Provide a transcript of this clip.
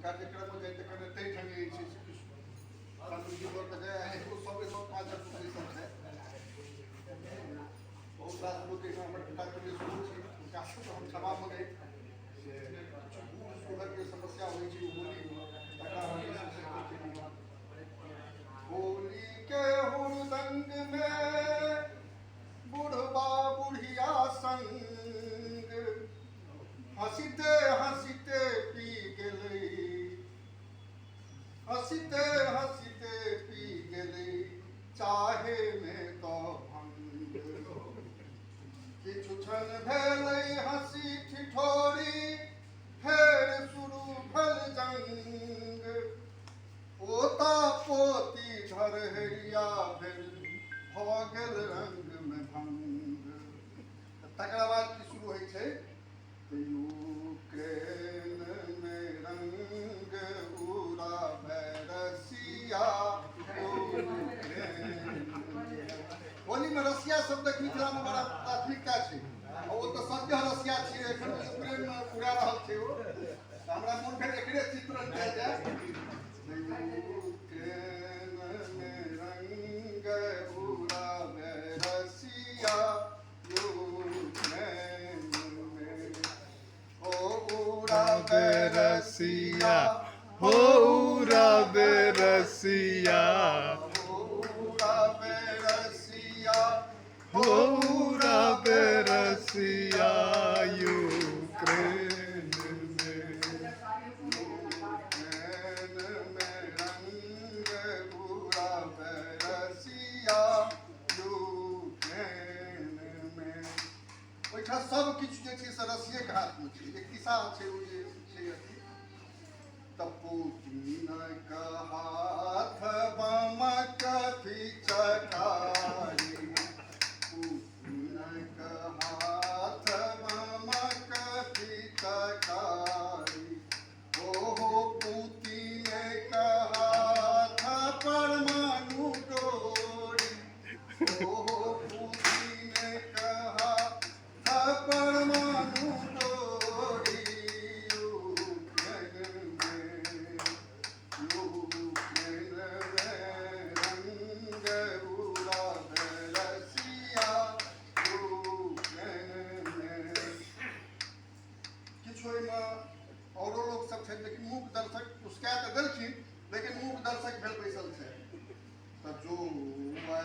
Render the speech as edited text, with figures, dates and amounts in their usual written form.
कार्यक्रम जाइ तऽ कने ताहि ढङ्गे जे छै से किछु सामग्री लऽ कऽ जाइ। एगो सब एगो पाँच सब छै, बहुत रास लोक एहिमे हमर पिताके सेहो छै, हुनका सबके हम क्षमा मँगैत से किछु बूढ़ सूढ़क जे समस्या होइ छै होलीमे, तकरा हम जे छै से अथी केलियै। होली के हुड़दंग में बुढ़बा बुढ़िया संग हँसिते हँसिते पी गेलै, हँसिते हँसिते पी गेलै चाहे मे तऽ भंग। किछु क्षण भेलै हँसी ठिठोरी, फेर शुरू भेल जंग। पोता पोती धरहरिया भेल, भऽ गेल रंगमे भंग। तकरा बाद की शुरू होइ छै? यूक्रेन मे रंग उड़ाबै रसिया। होलीमे रसिया शब्दक मिथिलामे बड़ा प्राथमिकता छै। ओ तऽ सद्यः रसिया छियै, एखन यूक्रेनमे उड़ा रहल छै ओ। तऽ हमरा मोन भेल एकरे चित्रण कयल जाय। यूक्रेन मे रंग उड़ाबै रसिया, यूक्रेन मे हो उड़ाबै रसिया, हो उड़ाबे रसिया, हो उड़ाबै रसिया, हो उड़ाबे रसिया यूक्रेन में। यूक्रेन मे रंग उड़ाबै रसिया यूक्रेन मे। ओहिठाम सब किछु जे छै से रसियेके हाथमे छै। एक खिस्सा छै, ओ जे छै अथी तऽ पुतिनक हाथ बमक फिचकारी, पुतिनक हाथ बमक फिचकारी, ओहो पुतिनक हाथ परमाणु डोरी, ओहो पुतिनक हाथ परमाणु